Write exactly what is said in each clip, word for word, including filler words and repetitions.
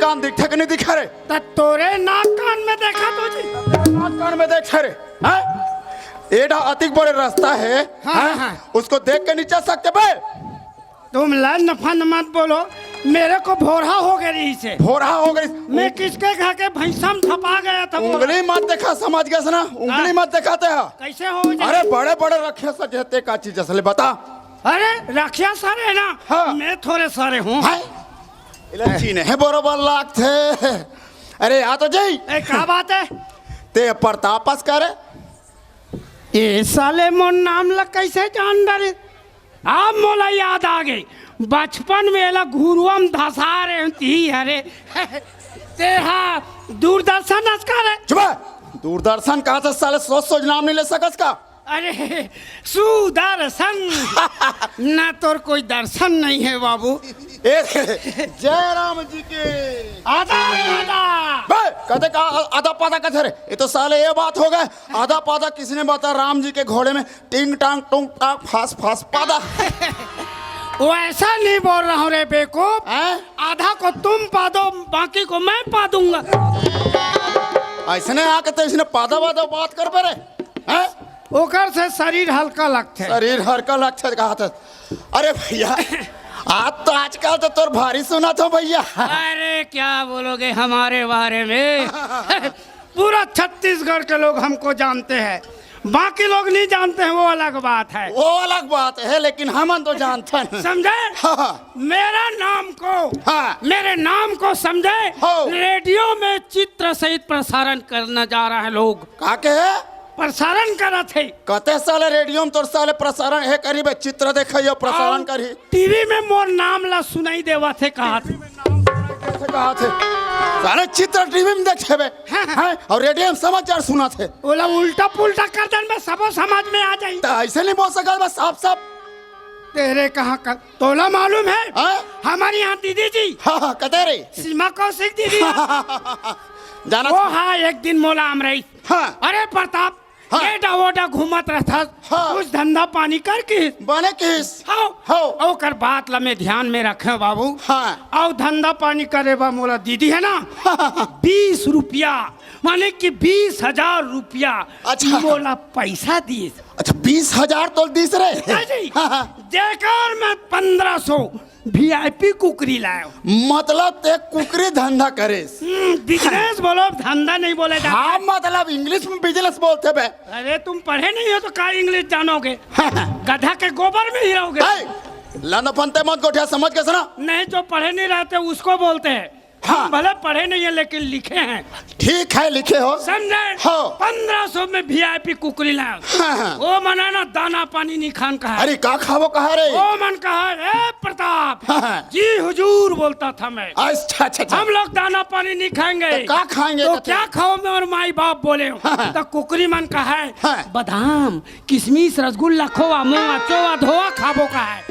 कान दिखथे कि नहीं दिखा रे? त तोरे नाक कान में देखा तो जी। नाक कान में देख रे, हैं? एडा अतिक बड़े रास्ता है, हाँ, हैं? हाँ। उसको देख के नहीं चल सकते बे? तुम लंड फंड मत बोलो, मेरे को भोरहा हो गई से। भोरहा हो गई। मैं किसके घर के भैंसा में थपा गया था, बोला। उंगली मत देखा, समझ गए से ना, उंगली हाँ। मत दिखाते हैं। कैसे हो जाए? अरे बड़े बड़े रखे सजे ते का चीज असले बता। अरे रखिया सारे है ना, हाँ। मैं थोड़े सारे हूँ। हाय, इला चीने है बरोबर लागथे। अरे आ तो जाई। ए, का बात है? ते प्रताप अस करे। ए साले मोर नाम ला कैसे जान डरे? अब मोला याद आ गई, बचपन में एला घुरुआ में धसा रहे थी। अरे तेहा दूरदर्शन अस करे। चुप है। दूरदर्शन कहा था साले, सोच सोच नाम नहीं ले सकस का? अरे सुदर्शन। ना तोर कोई दर्शन नहीं है बाबू। ए, जय राम जी की। आदा आदा। बे, कहते का आदा पादा कथे रे? ये तो साले ये बात हो गए। आदा पादा किसने बता राम जी के घोड़े में टिंग टांग टुंग टांग फास फास पादा। वो ऐसा नहीं बोल रहा हूँ रे बेवकूफ। हैं? आधा को तुम पा दो, बाकी को मैं पा दूंगा। ऐसने आके तो इसने पादा वादा बात कर पे रे। हैं? ओकर से शरीर हल्का लगथे। शरीर हल्का लगथे कहा था। अरे भैया, आज तो आजकल तो तोर भारी सुना था भैया। अरे क्या बोलोगे हमारे बारे में? पूरा छत्तीसगढ़ के लोग हमको जानते हैं, बाकी लोग नहीं जानते हैं, वो अलग बात है। वो अलग बात है, लेकिन हमन तो जानते हैं। समझे? हाँ, हाँ। मेरा नाम को, हाँ। मेरे नाम को समझे? हो। रेडियो में चित्र सहित प्रसारण करना जा रहा है लोग। का के है? प्रसारण करत है। कते साले रेडियो में तोर साले प्रसारण है करी बे, चित्र देखइयो प्रसारण और करी। टीवी में मोर नाम ला सुनाई देवत हे कहा थे। कैसे कहा थे? साले चित्र टीवी में देखे बे। हाँ, हाँ। हैं? और रेडियो में समाचार सुना थे। ओला उल्टा पुल्टा कर दन बे, सबो समझ में आ जाई। तो ऐसे नहीं बोल सकत बे साफ साफ। तेरे कहाँ का तोला मालूम है? हाँ? हमारी यहाँ दीदी जी। हाँ, हाँ, कते रे? सीमा कौशिक दीदी। जाना वो था। हाँ, एक दिन मोला आम रही। हाँ। अरे प्रताप, हाँ। एडा ओडा घूमत रहथस, हाँ। कुछ धंधा पानी कर किस? बने किस? हाँ। हाँ। ओकर बात ल मैं ध्यान में रखे बाबू। हाँ। अउ धंधा पानी करे बा मोला दीदी है ना, हाँ। बीस रुपया, माने कि बीस हजार रुपया अच्छा। मोला पैसा दिस। अच्छा, बीस हजार तो दिस रे। हाँ जी। हाँ, हाँ। जेकर मैं पन्द्रह सौ वीआईपी कुकरी लायो। मतलब ते कुकरी धंधा करेस? हम्म, बिजनेस बोलो, धंधा नहीं बोले जाता। हाँ, मतलब इंग्लिश में बिजनेस बोलते बे। अरे तुम पढ़े नहीं हो तो का इंग्लिश जानोगे? गधा के गोबर में ही रहोगे। ए, लाना फंते मत गोठिया, समझ के सुना। नहीं, जो पढ़े नहीं रहते उसको बोलते हैं। हाँ। हम भले पढ़े नहीं है लेकिन लिखे हैं। ठीक है, लिखे हो। समझे? हाँ। पन्द्रह सौ में वीआईपी कुकरी लायो। हाँ, हाँ। वो मन ना दाना पानी नहीं खान कहा। अरे का खाबो कहा रे? वो मन कहा, "ए प्रताप।" हाँ, हाँ। "जी हुजूर," बोलता था मैं। अच्छा, अच्छा, अच्छा। "हम लोग दाना पानी नहीं खाएंगे।" तो का खाएंगे तो कहते? "क्या खाओ?" मैं और माई बाप बोले। हाँ, हाँ। तो कुकरी मन कहा है, हाँ। "बादाम, किशमिश, रसगुल्ला, खोवा, मोवा, चोवा, धोवा खाबो कहा है।"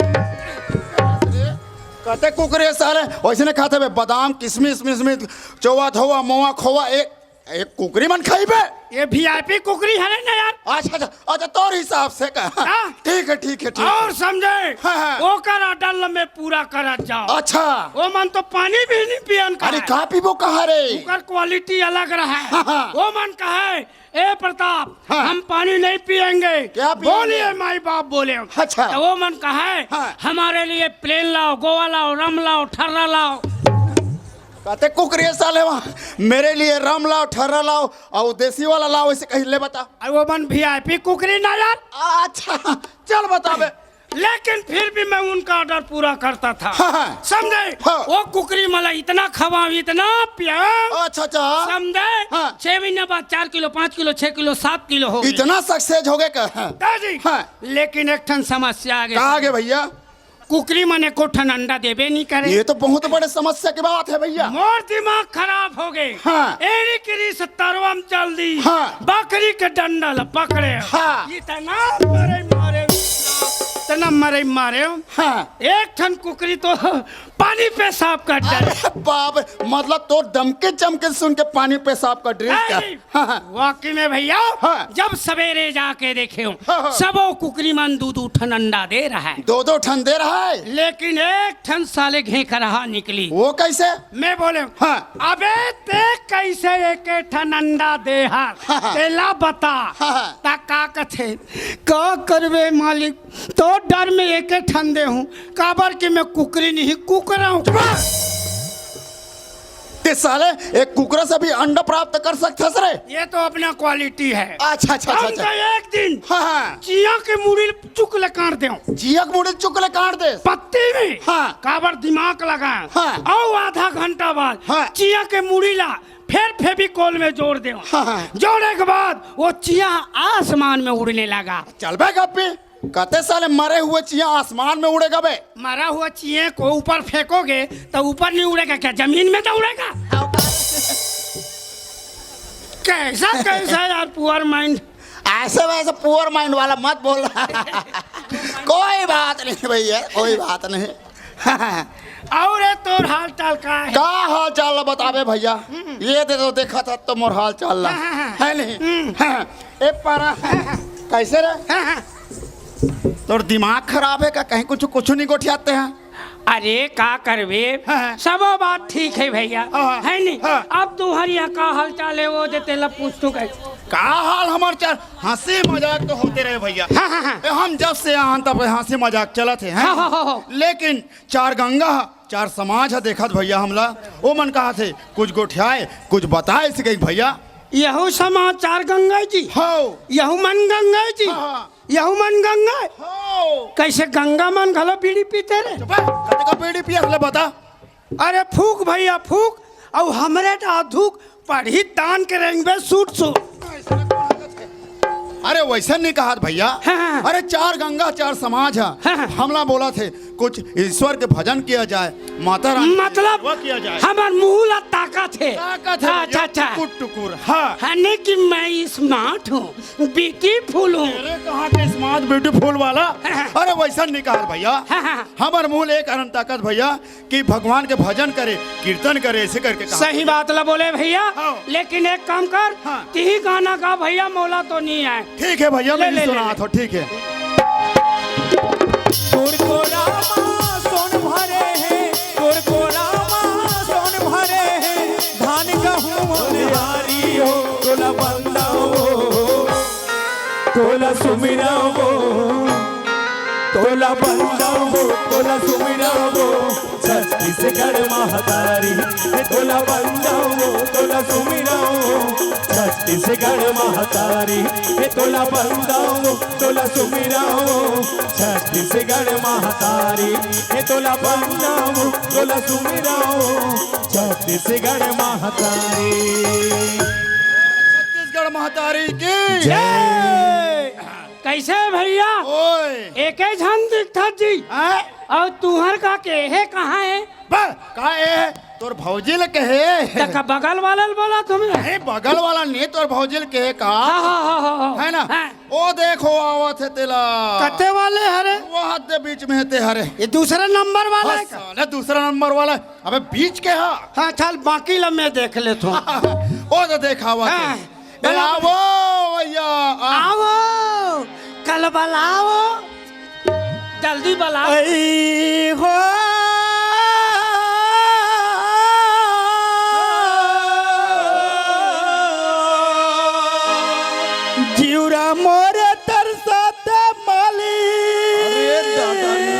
कते कुकरी साले वैसे नहीं खाते बे, बादाम, किशमिश, मिशमिश, चोवा, धोवा, मोवा, खोवा, एक एक कुकरी मन खाई बे? ये वीआईपी कुकरी हरे ना यार। अच्छा, अच्छा, अच्छा, तोर हिसाब से का। हाँ। ठीक है, ठीक है, ठीक है। और समझे? हाँ, हाँ। ओकर आर्डर ल मैं पूरा करत जाओ। अच्छा। वो मन तो पानी भी नहीं पियन का अरे, है। का पीबो कहा रे? ओकर क्वालिटी अलग रहा है। हाँ, हाँ। वो मन कहा है, "ए प्रताप, हाँ। हम पानी नहीं पियेंगे।" क्या पियेंगे? बोलिए माई बाप बोले। अच्छा। तो वो मन कहा है, हाँ। "हमारे लिए प्लेन लाओ, गोवा लाओ, रम लाओ, ठर्रा लाओ।" कहते कुकरी साले वहाँ, "मेरे लिए रम लाओ, ठर्रा लाओ और देसी वाला लाओ," ऐसे कही ले बता। अरे वो मन वीआईपी कुकरी ना यार। अच्छा, चल बता बे। लेकिन फिर भी मैं उनका ऑर्डर पूरा करता था। हाँ, हाँ। समझे? हाँ। वो कुकरी मला इतना खवाऊं, इतना पियाऊं। अच्छा, अच्छा। समझे? हाँ। छह महीने बाद चार किलो, पाँच किलो, छह किलो, सात किलो हो गई। इतना सक्सेस हो गए का? हाँ। दादी, हाँ। लेकिन एक ठन समस्या आ गई। का आ गए भैया? कुकरी मन एको ठन अंडा देबे नहीं करे। ये तो बहुत बड़े समस्या की बात है भैया। मोर दिमाग खराब हो गए। हाँ। एड़ी किरी से तरवम चल दी। हाँ। बकरी के डंडा ल पकड़े। हाँ। इतना मारे, मारे। इतना मरे मारे हो। हाँ। एक ठन कुकरी तो पानी पेशाब कर डाले। अरे बाप, मतलब तो दमके चमके सुन के पानी पेशाब कर डाले का? नहीं, हाँ, हाँ। वाकई में भैया, हाँ। जब सवेरे जाके देखे हो, हाँ, हाँ। सबो कुकरी मन दू दू ठन अंडा दे रहा है। दो दो ठन दे रहा है? लेकिन एक ठन साले घेंकरहा निकली। वो कैसे? मैं बोले, हाँ। "अबे ते कैसे एक ठन अंडा दे हस? हाँ, हाँ। तेला बता।" हाँ, हाँ। त का कथे, "का करबे मालिक, तो डर में एक ठन दे हूँ, काबर कि मैं कुकरी नहीं, कुकरा हूँ।" ते साले, एक कुकरा से भी अंडा प्राप्त कर सकथस रे? ये तो अपना क्वालिटी है। अच्छा, अच्छा, अच्छा, हम अच्छा। तो एक दिन हाँ, हाँ। चिया के मुड़ी चुक ले काट देव। चिया के मुड़ी चुक ले काट दे। पत्ती में हाँ। काबर दिमाग लगा। हाँ। अउ आधा घंटा बाद हाँ। चिया के मुड़ी ला फिर फेविकोल में जोड़ देव। हाँ, हाँ। जोड़े के बाद वो चिया आसमान में उड़ने लगा। चल बे गप्पी, कते साले मरे हुए चिया आसमान में उड़ेगा बे? मरा हुआ चिए को ऊपर फेंकोगे तो ऊपर नहीं उड़ेगा क्या, जमीन में तो उड़ेगा। कैसा कैसा यार, पुअर माइंड। ऐसे वैसे पुअर माइंड वाला मत बोल। कोई बात नहीं भैया, कोई बात नहीं। अउ रे, तोर हाल चाल का है? का हाल चाल ला बताबे भैया? ये दे तो देखा था तो मोर हाल चाल ला। हाँ, हाँ, हाँ। है नहीं? हम्म। हाँ, ए पारा, कैसे रे? हाँ, हाँ। तोर दिमाग खराब है का? कहीं कुछ, कुछ नहीं गोठियाते हैं? अरे का करबे, हाँ, हाँ। सबो बात ठीक है भैया, हाँ, हाँ। है नहीं? हाँ। अब तुम्हारे यहाँ का हाल चाल है, वो जे तेला पूछ तू कहे। का हाल हमार चाल? हंसी मजाक तो होते रहे भैया। हाँ, हाँ, हाँ। ए, हम जब से आन तब हंसी मजाक चलत है, हैं? हाँ, हाँ, हाँ, हाँ। लेकिन चार गंगा ह, चार समाज ह देखत भैया हमला, ओ मन कहा थे कुछ गोठियाए, कुछ बताए से कही भैया। यहू समाज चार गंगा जी। हो। यहू मन गंगा जी। हाँ, हाँ। यहू मन गंगा। हो। कैसे गंगा मन घलो बीड़ी पीते रे? चुप है, कते का बीड़ी पिया ले बता। अरे फूक भैया फूक, अउ हमरे टा धूक पढ़ी तान के रेंगबे सूट सूट। अरे वैसे नहीं कहा भैया। हाँ, हाँ। अरे चार गंगा चार समाज है। हाँ, हाँ। हमला बोला थे कुछ ईश्वर के भजन किया जाए, माता रानी की मतलब सेवा किया जाए। हमार मुंह ला ताकत है। ताकत है अच्छा, भैया, अच्छा। टुकुर टुकुर। हाँ। है नहीं कि मैं स्मार्ट हूँ, ब्यूटीफुल हूँ। अरे कहाँ के स्मार्ट ब्यूटीफुल वाला? हाँ। अरे वैसा नहीं कहा भैया। हाँ, हाँ। हमार मुंह ले कारण ताकत भैया कि भगवान के भजन करे, कीर्तन करे, ऐसे करके कहा। सही बात ला बोले भैया। हाँ। लेकिन एक काम कर, हाँ। तिही गाना गा भैया, मोला तो नहीं आए। ठीक है भैया, ले, मैं ले, ले, सुनात ले। हूँ, ठीक है। तोर कोरा मा सोन भरे हे, तोर कोरा मा सोन भरे हे, धान गहूं ओनिहारी हो, तोला बंदावो, तोला सुमिरावो, तोला बंदावो, तोला सुमिरावो, छत्तीसगढ़ महतारी, हे तोला बंदावो, तोला सुमिरावो, छत्तीसगढ़ महतारी, हे तोला बंदावो, तोला सुमिरावो, छत्तीसगढ़ महतारी, हे तोला बंदावो, तोला सुमिरावो, छत्तीसगढ़ महतारी। छत्तीसगढ़ महतारी की जय। कैसे भैया? ओए। एके झन दिखत जी। हैं? अउ तुहर का के हे, कहाँ है? बा, का ए? तोर भौजी ले कहे। त का बगल वाला ले बोला तुम्हें? नहीं, बगल वाला नहीं, तोर भौजी ले कहे का? हाँ, हाँ, हाँ, हाँ, हाँ। है ना? हाँ। ओ देखो, आवत है तेला। कते वाले हरे? वो हाथ दे बीच में है ते हरे। ये दूसरा नंबर वाला हाँ, है का? साले दूसरा नंबर वाला है। अबे बीच के हा? हाँ, चल बाकी ला मैं देख लेता हूँ। ओ तो देखा हुआ हाँ। है। ए, आवो भैया, आ। आवो, कलबलावो, जल्दी बलावो। ऐ हो। जिउरा मोर तरसत माली। अरे दादा रे।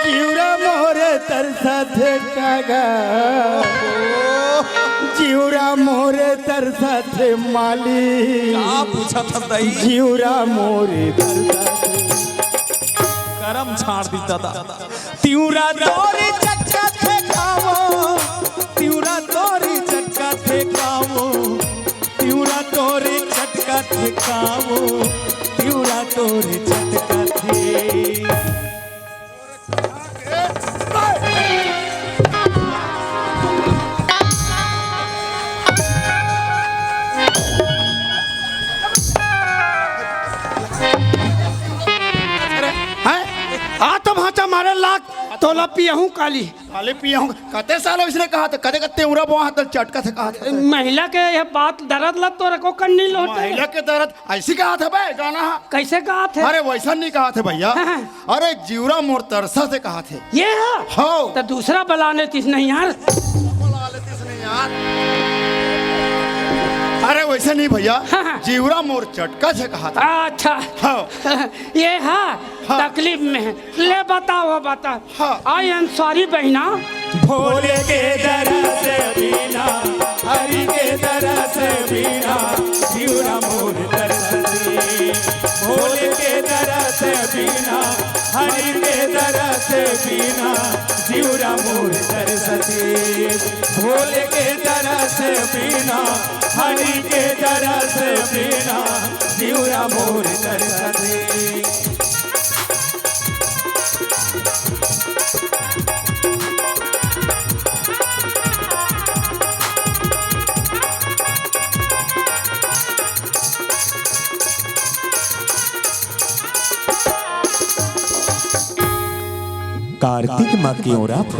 जिउरा मोर तरसत कागा। जिउरा मोर तरसत माली। का पूछत हस दाई? जिउरा मोर तरसत। करम छाड़ दी दादा। तिउरा तोरी चटका थे खावो, तिउरा तोरी चटका थे खावो, तिउरा तोरी चटका थे खावो, तिउरा तोरी चटका थे। लाख तोला पियहूं काली। काली पियहूं, कते साल इसने कहा था, कते कते उरा बोहा तल चटका से कहा था। महिला के यह बात दर्द ला तो रखो कन्नी लोटे। महिला के दर्द ऐसी कहा था बे गाना। कैसे कहा थे? अरे वैसा नहीं कहा थे भैया। हाँ, हाँ। अरे जिउरा मोर तरसा से कहा थे। ये है? हो। तो दूसरा बला लेतीस नहीं यार। बला लेतीस नहीं यार। अरे वैसे नहीं भैया। हाँ, हाँ। जिउरा मोर चटका से कहा था। अच्छा। हो। ये है। हाँ। तकलीफ में है। ले बताओ, बता। हाँ। I am sorry बहिना। भोले के दरस बिना, हरि के दरस बिना, जिउरा मोर तरसथे। भोले के दरस बिना, हरि के दरस बिना, जिउरा मोर तरसथे। भोले के दरस बिना, हरि के दरस बिना, जिउरा मोर तरसथे। कार्तिक माँ के ओरा फूल।